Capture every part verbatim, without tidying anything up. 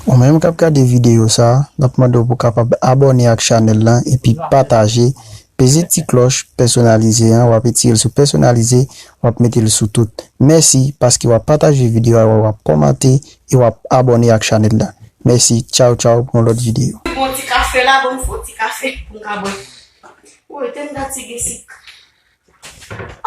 Ou menm k ap gade videyo sa a, n ap mande w pou w kapab abòne ak chanèl lan epi pataje, peze ti klòch pèsonalize an, w ap etire l sou pèsonalize, w ap mete l sou tout. Mèsi paske w ap pataje videyo a, w ap kòmante e w ap abòne ak chanèl lan. Mèsi, tchaw tchaw pou yon lòt videyo. Bon ti kafe la, bon, m fè yon ti kafe pou m ka bwè. Woy, tè m gad si gen sik.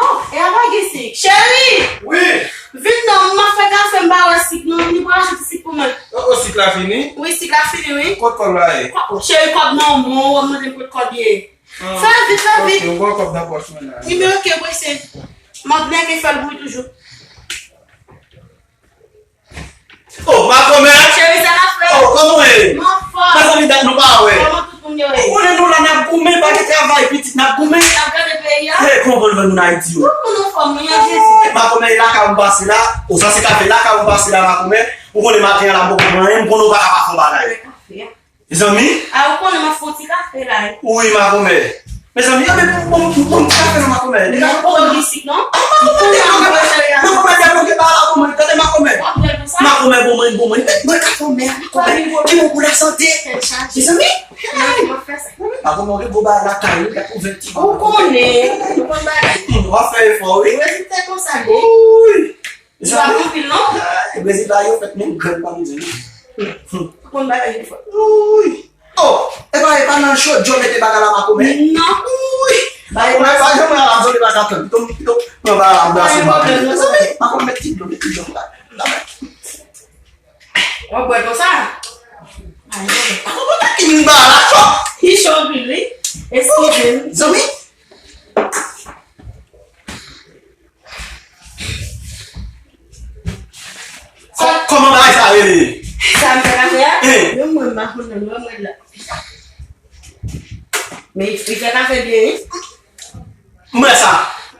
Oh, e a pa gen sik. Cheri! Wi! Vin non, m ap fè kafe, m pa wè sik non. Vini pou achte ti sik pou mwen. Oh, oh, sik la fini? Wi, sik la fini, wi. Kot kòb la ye? Kò-, oh, cheri, kòb nan men w, w ap mande m kot kòb ye. Ah, fè vit, fè vit. Ok, ou gon kòb nan pòch mwen la. Wi, men ok, prese. M ap nèke fè l bouyi toujou. Oh, makomè! Cheri, sa n ap fè? Oh, kòman w ye? M anfòm. Mezanmi, dat nou pa wè. Kòman tout moun yo ye? Ou konnen nou la n ap goumen, pa gen travay, pitit, n ap goumen. N ap gade peyi a. Hey, kòman pou nou fè moun Ayiti yo? Tout moun anfòm, wi, an Jezi. Makomè, e lakay ou m pase la. Ou sa se kafe lakay ou m pase la, makomè. Ou konnen maten an la m poko pran anyen, m konnen ou pa ka pa fè yon bagay. Kafe a. Mezanmi? A, ou konnen m ap fè yon ti kafe la, wi. Wi, makomè. Mezanmi, anben, bon, bon, bon, ti kafe non, makomè. Nèg la poko gen sik non. Ah, makomè, makomè, makomè, debloke ba la pou mwen. Tande, makomè. W ap bwè l konsa? Makomè, bon mwen, bon mwen. Mwen ka fè mè, makomè. Ki bon pou lasante. Tèt chaje. Mezanmi. Mwen, mwen fè sa. Makomè, ou gen gwo bagay lakay ou, gad ouvè ti. Ou konnen, ou konn bagay. Hmm, w ap fè efò, wi. Mwen, se konsa, wi. Wi. Li pa anpil, non? Ah, Brezil la, yo fèt menm grenn pa mizè, non? Ou konn bagay yo fè. Wi. Oh, e pa, e pa nan chodyo mete bagay la, makomè? Non. Wi. Makomè, pa janm wè la, zòt pa ka tann. Pito, pito, pran bagay la, brase bagay la. Mezanmi, makomè, met ti dlo, met ti dlo la. W ap bwè konsa? Makomè, ki vin ba la, cho. Li cho anpil, wi. Eskize m. Zanmi. Kò-, kòman bagay sa rele? Sa m fè kafe a? Hein? Menm mwen, m pa konn non, mwen, mwen la. Men li fè kafe byen, wi. M wè sa.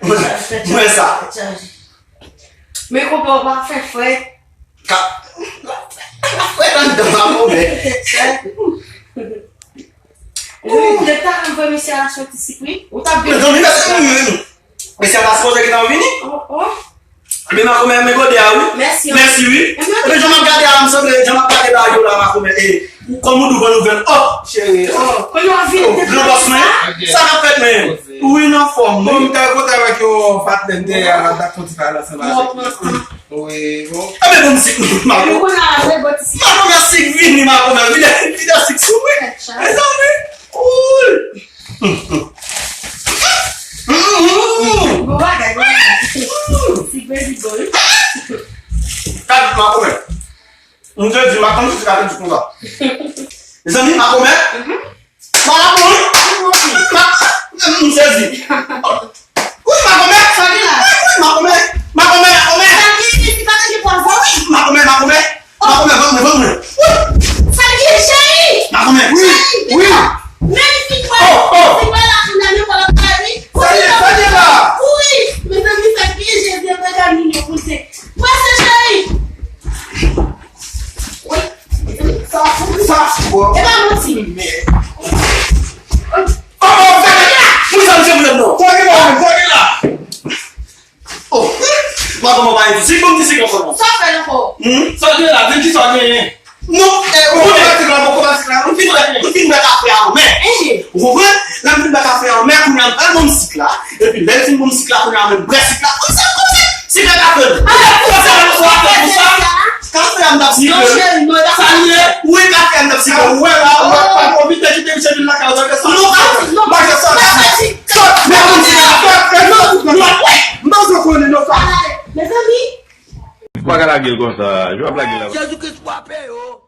M wè sa. Men konpa w pa fè frèt. Ka-, la frèt anndan, makomè. Wi, m te ta anvoye misye achte yon ti sik, wi. Ou t ap byen. Mezanmi, mezanmi. Mesye a pa sipoze gentan vini? Oh, oh. Men makomè, men gode a, wi. Mèsi, wi. Mèsi, wi. Ebyen, jan m ap gade a, m sanble jan m ap gade bagay yo la, makomè. E, ou kòm ou di w ban nouvèl. Oh, cheri, oh. Kounye a w vin. Oh, gran bòs mwen. Sa k ap fèt, men? Wi, n anfòm, wi. Bon, m te kontan avèk yon patnè m te ye a, m ap fè yon ti pale ansanm avèk li. Wi, bon. Ebyen, bon, sik, makomè. Makomè, sik vini, makomè. Vide, vide sik sou mwen. Mezanmi. Wi. Bon bagay, bon bagay. Ti bèl bon. Gad, makomè. M te di, makomè, m te di konsa. Mezanmi, makomè. Makomè. Ma-, m sezi. Wi, makomè. Sa gen la? Wi, makomè. Makomè, makomè. Sa gen, si pa te gen pwazon? Wi, makomè, makomè. Makomè, ban mwen, ban mwen. Sa gen, cheri? Makomè, wi, wi. Men li fin wè, oh, oh, li fin wè la, kounye a, men pa la, wi. Sa gen, sa gen la? Wi, mezanmi, sa gen, Jezi, mezanmi, nou koute. Prese, cheri. Wi, mezanmi, sa, sa, sa, bon. E pa manti. Men. Oh, oh, sa gen la. Wi, sa, mezanmi, non. Sa gen la, sa gen la. Oh, makomè pa gen sik, ban m ti sik ankò non. Sa w fè l ankò? Hmm? Sa w gen la, di m kisa w genyen. Non, eh, ou konn batik la, ou konn batik la. M fin bwè, m fin bwè kafe a anmè. Ou konprann? Lè m fin bwè kafe a anmè, kounye a m pral ban m sik la. Epi lè l fin ban m sik la, kounye a mwen bwè sik la. Kòmsi, kòmsi, sik la ka fè l. Kafe a m t ap siklè. Sa l ye? Wi, kafe a m t ap siklè. Ou wè la, ou wè, pa pwofite kite misye vin lakay ou, sa. Non, non, non. Sòt, men konn si la fè, fè, sòt, non, non, m pa bezwen konnen non sa. Mezanmi. Ou pa ka lage l konsa, jan w ap lage l la. Jezi Kris frape yo.